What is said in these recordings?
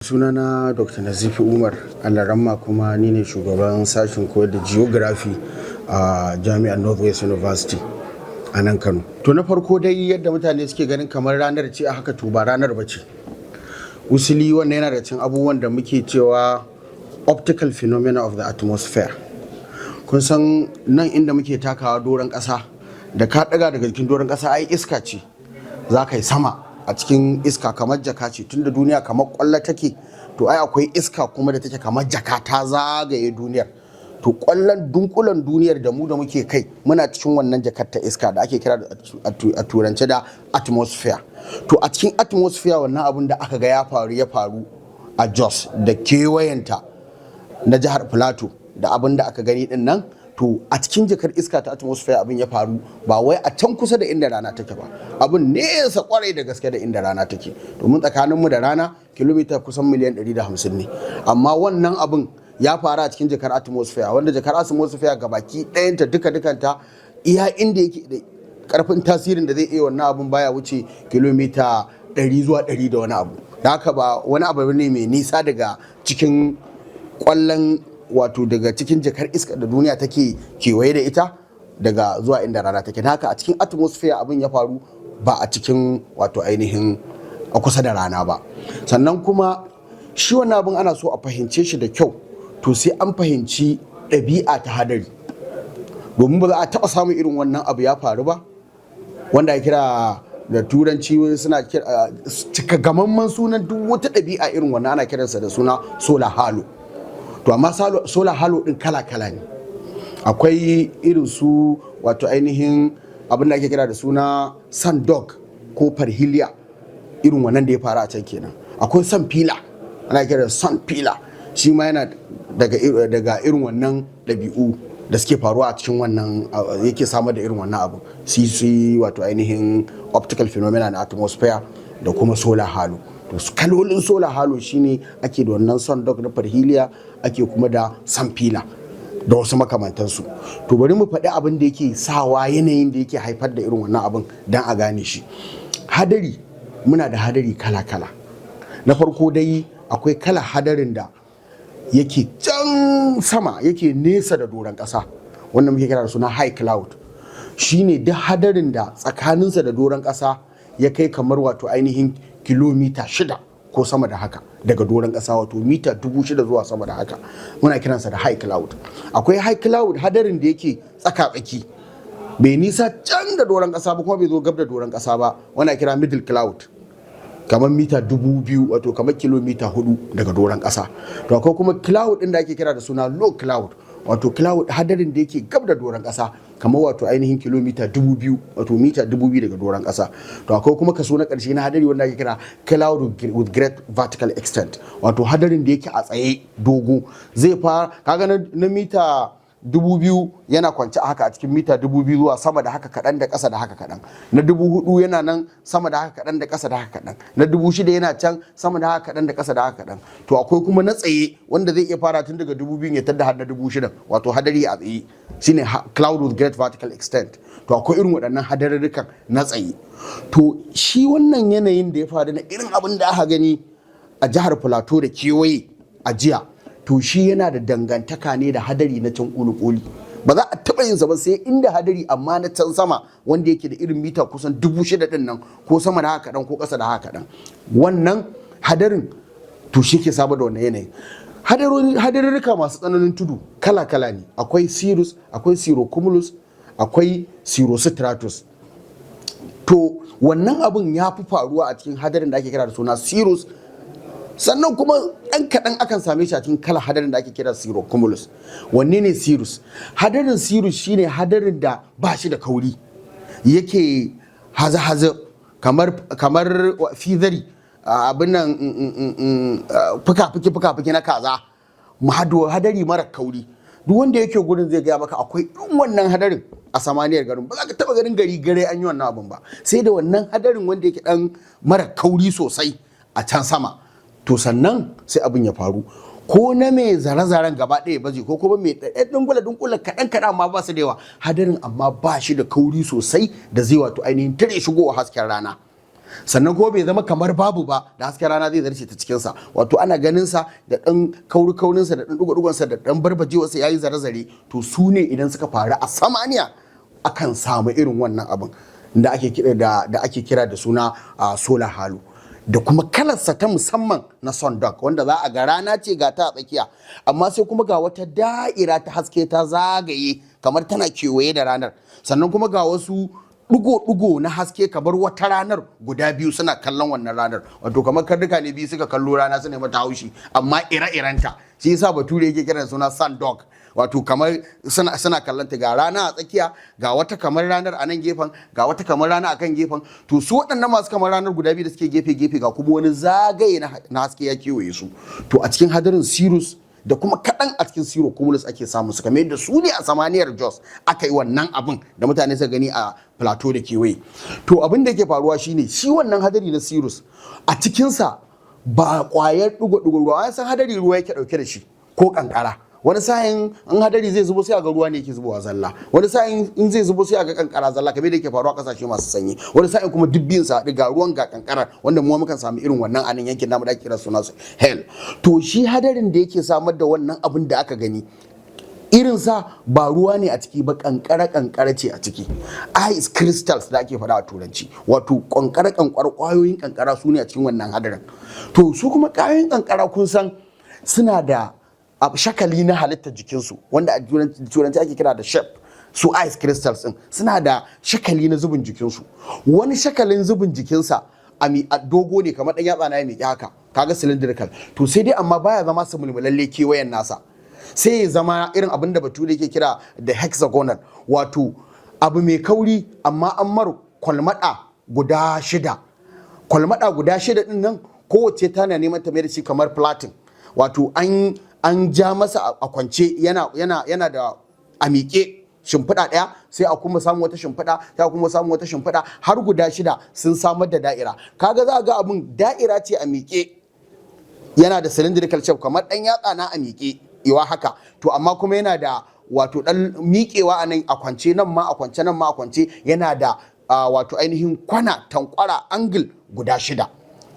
Sunana Dr. Nazifi Umar Alaramma, kuma ni ne shugaban sashen koyar da geography a Jami'ar Northwest University a nan Kano. To, na farko dai, yadda mutane suke ganin kamar ranar ce a haka, to ba ranar ba ce. Usuli wannan yana da cikin abubuwan da muke cewa optical phenomena of the atmosphere. Kun san nan inda muke takawa, doron ƙasa, da ka ɗaga daga jikin doron ƙasa, ai iska ce, za ka yi sama a cikin iska kamar jaka ce. Tunda duniya kamar kwallo take, to ai akwai iska kuma da take kamar jaka ta zagaye duniyar. To, kwallon dunkulen duniyar da mu da muke kai, muna cikin wannan jakar ta iska da ake kira a turance da atmosphere. To, a cikin atmosphere wannan abun da aka ga ya faru, ya faru a Jos da kewayenta na jihar Plateau da abin da aka gani din nan, to a cikin jakar iska ta atmosphere abin ya faru, ba wai a can kusa da inda rana take ba. Abin nesa kwarai da gaske da inda rana take, domin tsakaninmu da rana kilomita kusan miliyan 150 ne. Amma wannan abin ya faru a cikin jakar atmosphere, wanda jakar atmosphere gabaki ɗayanta, duka dukanta, iya inda yake da karfin tasirin da zai iya wannan abin baya wuce kilomita 100 zuwa 100 da wani abu. Da haka ba wani abu ne mai nisa daga cikin kwallon, wato daga cikin jakar iska da duniya take kewaye da ita, daga zuwa inda rana take. Haka a cikin atmosphere abin ya faru, ba a cikin wato ainihin a kusa da rana ba. Sannan kuma shi wannan abin ana so a fahimce shi da kyau, to sai an fahimci ɗabi'a ta hadari, domin ba za a taɓa samun irin wannan abu ya faru ba wanda ya kira da Turanci suna kira cika gamamman sunan duk wata ɗabi'a irin wannan, ana kiransa da suna solar halo. To, amma solar halo din kala-kala ne. Akwai irin su wato ainihin abin da ake kira da suna sun dog ko parhelia, irin wannan da ya faru a can kenan. Akwai sun pillar, ana kira da sun pillar, shi ma yana daga irin wannan ɗabi'u da suke faruwa a cikin wannan, yake samar da irin wannan abu, cc, wato ainihin optical phenomena na atmosphere da kuma solar halo. To, kalolin solar halo shine ake da wannan sun dog na parhelia, ake kuma da sun pillar da wasu makamantansu. To, bari mu faɗi abin da yake sawa, yanayin da yake haifar da irin wannan abin, don a gane shi. Hadari, muna da hadari kala-kala. Na farko dai, akwai kala hadarin da yake can sama, yake nesa da doron ƙasa, wanda muke kira da suna high cloud. Shine duk hadarin da tsakaninsa da doron ƙasa ya kai kamar wato ainihin kilomita 6 ko sama da haka daga doron ƙasa, wato mita 6,000 zuwa sama da haka, muna kiransa da high cloud. Akwai high cloud, hadarin da yake tsaka-tsaki, bai nisa can da doron ƙasa ba kuma bai zo gab da doron ƙasa ba, wana kira middle cloud, kamar mita 2,000, wato kamar kilomita 4 daga doron ƙasa. To, akwai kuma cloud ɗin da ake kira da suna low cloud, wato cloud, hadarin da yake gab da doron ƙasa, kamar wato ainihin kilomita 2,000, wato mita 2,000 daga doron ƙasa. To, akwai kuma kaso na ƙarshe na hadari wanda ake kira cloud with great vertical extent, wato hadarin da yake a tsaye dogo. Zai fara kaga na mita 2,000 yana kwance haka a cikin mita 2,000 zuwa sama da haka kaɗan da ƙasa da haka kaɗan. Na 4,000 yana nan sama da haka kaɗan da ƙasa da haka kaɗan. Na 6,000 yana can sama da haka kaɗan da ƙasa da haka kaɗan. To, akwai kuma na tsaye wanda zai iya fara tun daga 2,000 ya tadda har na 6,000, wato hadari a tsaye, shine cloud with great vertical extent. To, akwai irin waɗannan hadarurrukan na tsaye. To, shi wannan yanayin da ya faru na irin abin da aka gani a jihar Plateau da kewaye a jiya, to shi yana da dangantaka ne da hadari na can kuli-kuli. Ba za a taɓa yin sa ba sai inda hadari, amma na can sama, wanda yake da irin mita kusan 6,000 din nan, ko sama da haka kaɗan ko ƙasa da haka kaɗan. Wannan hadarin, to shi ke saba da wannan yanayin. Hadarurruka masu tsananin tudu kala-kala ne. Akwai cirrus, akwai cirrocumulus, akwai cirrostratus. To, wannan abun ya fi faruwa a cikin hadarin da ake kira da suna cirrus. Sannan kuma ɗan kaɗan akan same shi a cikin kala hadarin da ake kira cirrocumulus. Wanne ne cirrus? Hadarin cirrus shine hadarin da ba shi da kauri, yake haza-haza kamar feathery, abin nan, fuka-fuki fuka-fuki na kaza, hadari mara kauri. Duk wanda yake gurin zai gaya maka akwai irin wannan hadarin a samaniyar garin. Ba za ka taba ganin gari gare an yi wannan abin ba sai da wannan hadarin wanda yake dan mara kauri sosai a can sama. To, sannan sai abin ya faru, ko na mai zare-zaren gaba ɗaya baje, ko kuma mai ɗan dunkula dunkula kaɗan kaɗan, amma ba su da yawa hadarin, amma ba shi da kauri sosai da zai wato ainihin tare shigowa hasken rana. Sannan kuma bai zama kamar babu ba da hasken rana zai zarce ta cikinsa. Wato ana ganin sa da ɗan kauri kaurinsa, da ɗan ɗigo-ɗigonsa, da ɗan barbajewarsa, yayi zare-zare. To, su ne idan suka faru a samaniya akan samu irin wannan abin da ake kira da suna solar halo, da kuma kalarsa ta musamman na sundog, wanda za a ga rana ce ga ta a tsakiya, amma sai kuma ga wata da'ira ta haske ta zagaye kamar tana kewaye da ranar. Sannan kuma ga wasu ɗigo-ɗigo na haske kamar wata ranar guda biyu suna kallon wannan ranar, wato kamar karnuka ne biyu suka kallo rana suna mata haushi, amma ire-irenta. Shi yasa Bature yake kiran suna sundog, wato kamar suna kallon ta, ga rana a tsakiya, ga wata kamar ranar a nan gefen, ga wata kamar rana a kan gefen. To, su waɗannan masu kamar ranar guda biyu da suke gefe-gefe, ga kuma wani zagaye na haske ya kewaye su. To, a cikin hadarin cirrus da kuma kaɗan a cikin cirrus ake samu su, kamar yadda su ne a samaniyar Jos aka yi wannan abin da mutane suka gani a Plateau da kewaye. To, abin da yake faruwa shine, shi wannan hadari na cirrus, a cikinsa ba ƙwayar ɗigo-ɗigo ruwa. An san hadari ruwa yake ɗauke da shi ko kankara. Wani sa'in in hadari zai zubo, sai a ga ruwa ne yake zubowa zalla. Wani sa'in in zai zubo, sai a ga kankara zalla, kamar da yake faruwa a kasashe masu sanyi. Wani sa'in kuma duk biyun sa ga ruwan ga kankara, wanda mu mukan samu irin wannan a nan yankin namu da ake kira suna hail. To, shi hadarin da yake samar da wannan abin da aka gani, irinsa ba ruwa ne a ciki ba, kankara kankara ce a ciki, ice crystals da ake faɗa a Turanci, wato kankara kankara, kwayoyin kankara su ne a cikin wannan hadarin. To, su kuma kwayoyin kankara, kun san suna da shakali na halittar jikinsu wanda a Turanci ake kira da shape. Su ice crystals din suna da shakali na zubin jikinsu. Wani shakalin zubin jikinsa a dogo ne kamar ɗan yatsa na ya miƙe haka, kaga cylindrical. To, sai dai amma baya zama su mulmulalle kewayen nasa, sai ya zama irin abin da Bature yake kira da hexagonal, wato abu mai kauri amma an mar kwalmada guda shida. Kwalmada guda shida din nan, kowace tana neman ta mai da shi kamar platin, wato an ja masa a kwance, yana da a miƙe shimfiɗa ɗaya, sai a kuma samu wata shimfiɗa, sai a kuma samu wata shimfiɗa, har guda shida sun samar da da'ira. Kaga za a ga abin da'ira ce a miƙe, yana da cylindrical shape kamar ɗan yatsa na a miƙe iwa haka. To, amma kuma yana da wato ɗan miƙewa a nan a kwance, nan ma a kwance, nan ma a kwance, yana da wato ainihin kwana, tankwara, angle guda shida.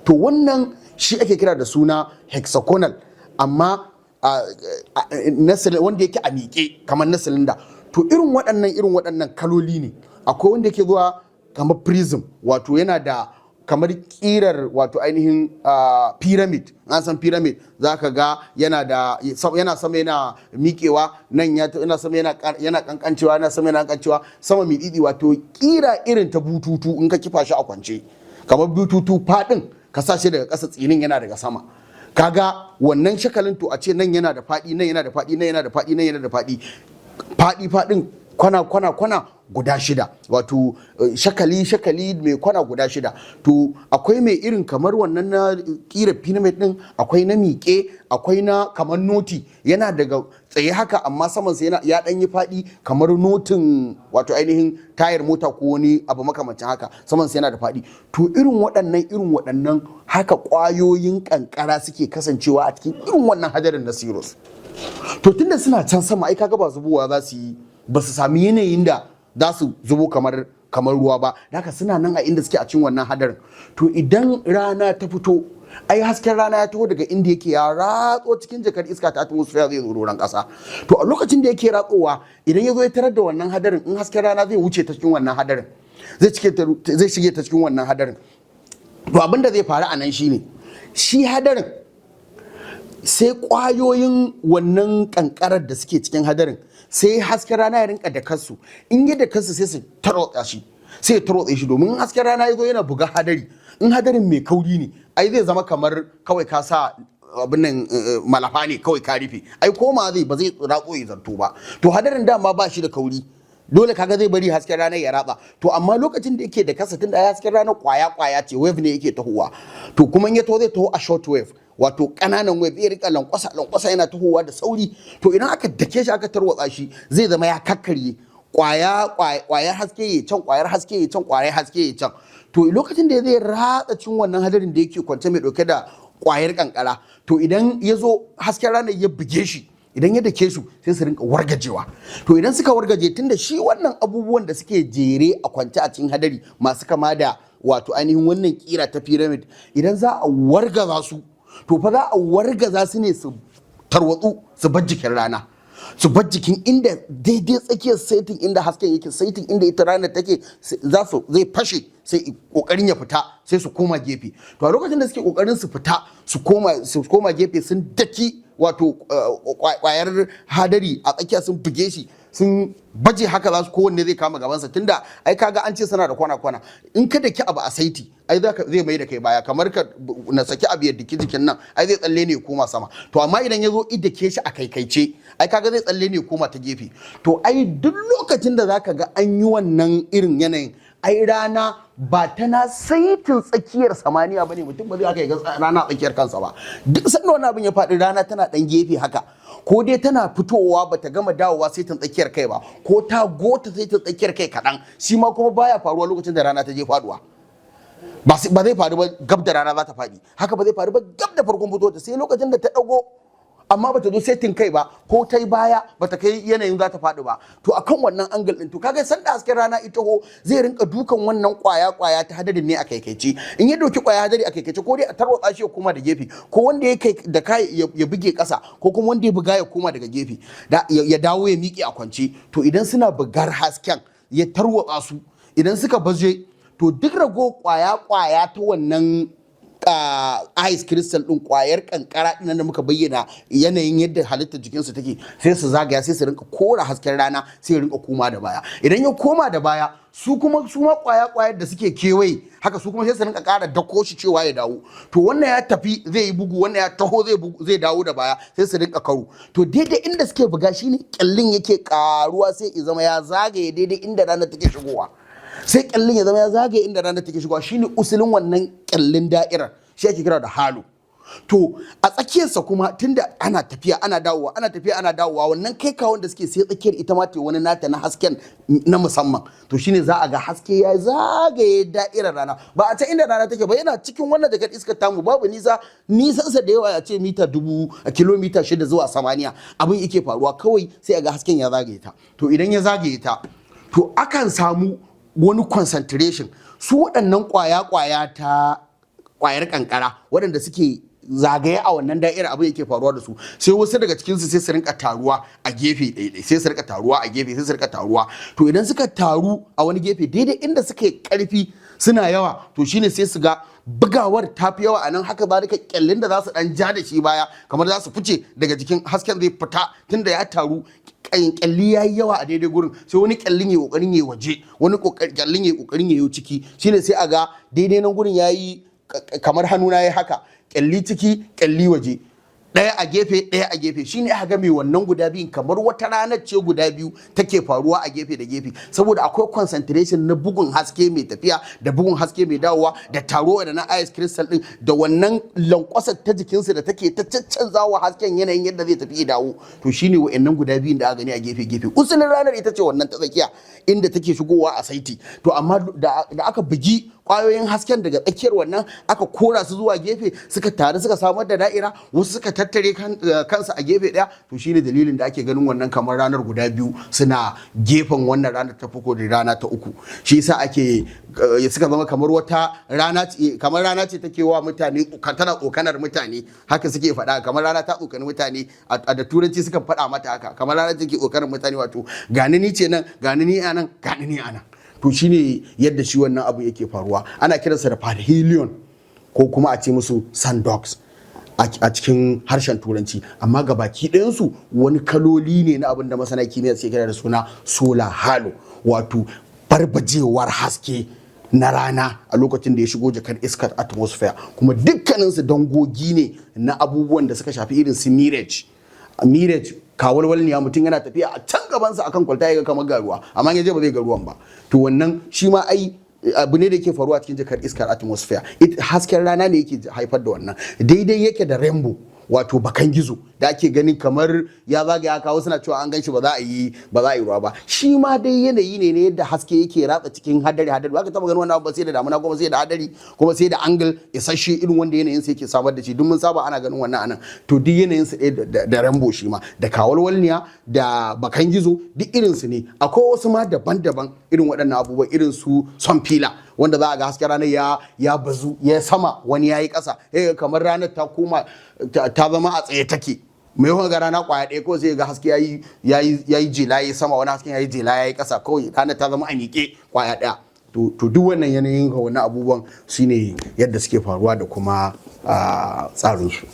To, wannan shi ake kira da suna hexagonal, amma wanda yake a miƙe kamar na cylinder. To, irin waɗannan kaloli ne. Akwai wanda yake zuwa kamar prism, wato yana da kamar kirar wato ainihin pyramid. An san pyramid, za ka ga yana sama yana miƙewa nan, yana sama yana kankancewa, yana sama yana kankancewa, sama mai didi, wato kira irin ta bututu. In ka kifa shi a kwance kamar bututu, fadin ka sa shi daga ƙasa, tsinin yana daga sama, kaga wannan shakalin. To, a ce nan yana da faɗi, nan yana da faɗi, nan yana da faɗi, nan yana da faɗi, faɗi, faɗin kwana kwana kwana guda shida, wato shakali shakali mai kwana guda shida. To, akwai mai irin kamar wannan na kira pyramid din, akwai na miƙe, akwai na kamar noti, yana daga tsaye haka amma saman sa yana ya dan yi faɗi kamar notin, wato ainihin tayar mota ko wani abu makamancin haka, saman sa yana da faɗi. To, irin waɗannan haka ƙwayoyin kankara suke kasancewa a cikin irin wannan hadarin na cirrus. To, tunda suna can sama, ai kaga ba zubowa za su yi ba, su sami yanayin da za su zubo kamar ruwa ba. Haka suna nan a inda suke a cikin wannan hadarin. To, idan rana ta fito, ai hasken rana ya taho daga inda yake, ya ratso cikin jakar iska ta atmosphere, zai zo doron kasa. To, a lokacin da yake ratsowa, idan ya zo ya tarar da wannan hadarin, in hasken rana zai wuce ta cikin wannan hadarin, zai shige ta cikin wannan hadarin, to abin da zai faru a nan shine, shi hadarin sai kwayoyin wannan kankarar da suke cikin hadarin, sai hasken rana ya rinka da kansu. In ya da kansu, sai su tarwatsa shi, sai ya tarwatsa shi, domin hasken rana ya zo yana buga hadari, in hadarin mai kauri ne, ai zai zama kamar kawai ka sa abin nan malafa ne kawai ka rufe, ai koma zai ba zai ratso ya zarto ba. To, hadarin dama ba shi da kauri, dole kaga zai bari hasken rana ya ratsa. To, amma lokacin da yake da kasa, tunda hasken rana kwaya kwaya ce, wave ne yake tahowa, to kuma in ya taho, zai taho a short wave, wato kananan wave, zai rika lankwasa lankwasa yana tahowa da sauri. To, idan aka dake shi aka tarwatsa shi, zai zama ya kakkarye, kwaya kwayar haske ya can, kwayar haske ya can, kwayar haske ya can. To, lokacin da zai ratsa cin wannan hadarin da yake kwance mai dauke da kwayar kankara, to idan ya zo hasken ranar ya buge shi, idan ya dake su, sai su rinka wargajewa. To, idan suka wargaje, tunda shi wannan abubuwan da suke jere a kwance a cikin hadari masu kama da Wato ainihin wannan kira ta pyramid, idan za a wargaza su, to fa za a wargaza su ne su tarwatsu, su bar jikin rana, su bar jikin inda daidai tsakiyar saitin inda hasken yake, saitin inda ita ranar take, za su zai fashe, sai kokarin ya fita, sai su koma gefe. To, a lokacin da suke kokarin su fita su koma gefe, sun daki wato kwayar hadari a tsakiya, sun buge shi, sun baje haka, za su kowanne zai kama gabansa, tunda ai kaga an ce suna da kwana-kwana. In ka daki abu a saiti, ai zai mai da kai baya. Kamar ka na saki abu ya diki jikin nan, ai zai tsalle ne ya koma sama. To, amma idan ya zo i dake shi a kaikaice, ai kaga zai tsalle ne ya koma ta gefe. To, ai duk lokacin da zaka ga an yi wannan irin yanayin, ai rana ba tana saitin tsakiyar samaniya bane. Mutum ba zai aka ga rana a tsakiyar kansa ba. Duk sanda wani abin ya faɗi, rana tana ɗan gefe haka, ko dai tana fitowa bata gama dawowa saitin tsakiyar kai ba, ko ta gota saitin tsakiyar kai kaɗan. Shi ma kuma baya faruwa lokacin da rana ta je faduwa. Ba zai faru ba gab da rana za ta faɗi haka, ba zai faru ba gab da farkon fitowar ta, sai lokacin da ta ɗago amma bata zo setin kai ba, ko ta yi baya bata kai yanayin za ta faɗi ba. To, akan wannan angle din, to kaga sanda hasken rana ita ho zai rinka dukan wannan kwaya kwaya ta hadarin ne a kaikaice. In ya doki kwaya hadari a kaikaice, ko dai a tarwatsa shi ya koma da gefe, ko wanda ya kai da kai ya buge ƙasa, ko kuma wanda ya buga ya koma daga gefe ya dawo ya miƙe a kwance. To, idan suna bugar hasken ya tarwatsa su, idan suka baje, to duk rago kwaya kwaya ta wannan ice crystal din, kwayar kankara din da muka bayyana yanayin yadda halittar jikinsu take, sai su zagaya, sai su rinka kora hasken rana, sai ya rinka koma da baya. Idan ya koma da baya, su kuma su ma kwaya kwayar da suke kewaye haka, su kuma sai su rinka kara dako shi cewa ya dawo. To, wannan ya tafi zai yi bugu, wannan ya taho zai bugu, zai dawo da baya, sai su rinka karo. To, daidai inda suke buga shine kyallin yake karuwa, sai ya zama ya zagaye daidai inda rana take shigowa. Sai kyallin ya zama ya zagaye inda rana take shigowa. Shine usulin wannan kyallin da'irar, shi ake kira da halo. To, a tsakiyarsa kuma, tunda ana tafiya ana dawowa, ana tafiya ana dawowa, wannan kai kawon da suke, sai tsakiyar ita ma ta wani nata na hasken na musamman. To, shine za a ga haske ya zagaye da'irar rana, ba a can inda rana take ba, yana cikin wannan jakar iskar tamu, babu nisa, nisansa da yawa ya ce mita 1000 a kilomita 6 zuwa samaniya abin yake faruwa. Kawai sai a ga hasken ya zagaye ta. To, idan ya zagaye ta, to akan samu wani concentration. Su waɗannan ƙwaya-ƙwaya ta ƙwayar kankara waɗanda suke zagaye a wannan da'ira, abin yake faruwa da su, sai wasu daga cikinsu sai su rinka taruwa a gefe ɗaiɗai, sai su rinka taruwa a gefe, sai su rinka taruwa. To, idan suka taru a wani gefe daidai inda suka yi ƙarfi, suna yawa, to shine sai su ga bugawar ta fi yawa a nan. Haka zalika, kyallin da za su dan ja da shi baya, kamar za su fice daga jikin hasken, zai fita, tunda ya taru, kyalli ya yi yawa a daidai gurin, sai wani kyallin ya kokarin ya waje, wani kyallin ya kokarin ya yi ciki. Shine sai a ga daidai nan gurin ya yi kamar hannuna ya haka, kyalli ciki, kyalli waje, ɗaya a gefe, ɗaya a gefe. Shine aka ga mai wannan guda biyun, kamar wata ranar ce guda biyu take faruwa a gefe da gefe, saboda akwai concentration na bugun haske mai tafiya da bugun haske mai dawowa da taro da na ice crystal din da wannan lankwasar ta jikinsu da take ta caccanzawa hasken yanayin yadda zai tafi ya dawo. To, shine wa'annan guda biyun da aka gani a gefe gefe. Usulin ranar ita ce wannan ta tsakiya inda take shigowa a saiti. To, amma da aka bugi kwayoyin hasken daga tsakiyar wannan, aka kora su zuwa gefe, suka taru suka samar da da'ira, wasu suka tattare kansu a gefe daya. To, shine dalilin da ake ganin wannan kamar ranar guda biyu suna gefen wannan ranar ta farko da rana ta uku. Shi yasa ake suka zama kamar wata rana ce, kamar rana ce take wa mutane, tana tsokanar mutane, haka suke faɗa, kamar rana ta tsokani mutane. A da Turanci suka faɗa mata haka, kamar rana take tsokanar mutane, wato gani ni ce nan, gani ni anan, gani ni anan. To, shine yadda shi wannan abu yake faruwa. Ana kiransa da parhelion, ko kuma a ce musu sundogs a cikin harshen Turanci. Amma ga baki ɗayansu wani kaloli ne na abin da masana kimiyya suke kira da suna solar halo, wato barbajewar haske na rana a lokacin da ya shigo jakar iskar atmosphere. Kuma dukkaninsu dangogi ne na abubuwan da suka shafi irin su mirage. Mirage, kawalwalniya, mutum yana tafiya a can gabansa akan kwalta ya ga kamar ga ruwa, amma ya je ba zai ga ruwan ba. To, wannan shi ma ai abu ne da yake faruwa cikin jakar iskar atmosphere. Hasken rana ne yake haifar da wannan. Daidai yake da rainbow, wato bakan gizo da ake ganin kamar ya zagaya kawo, suna cewa an ganshi ba za a yi ruwa ba. Shi ma dai yanayi ne ne yadda haske yake ratsa cikin hadari. Hadari ba ka taba ganin wannan abu ba sai da damuna, kuma sai da hadari, kuma sai da angle isasshe irin wanda yanayin sa yake samar da shi. Duk mun saba ana ganin wannan anan. To, duk yanayin su ɗaya da rainbow, shi ma da kawalwalniya da bakan gizo, duk irin su ne. Akwai wasu ma daban-daban irin waɗannan abubuwan, irin su sun fila. Wanda za a ga hasken ranar ya bazu ya sama, wani ya yi ƙasa, kamar ranar ta koma ta zama a tsaye take. Mai yawan ga rana kwaya ɗaya kawai sai ga haske ya yi jela ya yi sama, wani hasken ya yi jela ya yi ƙasa, kawai ranar ta zama a miƙe kwaya ɗaya. To duk wannan yanayin ga wani abubuwan shine yadda suke faruwa da kuma tsarinsu.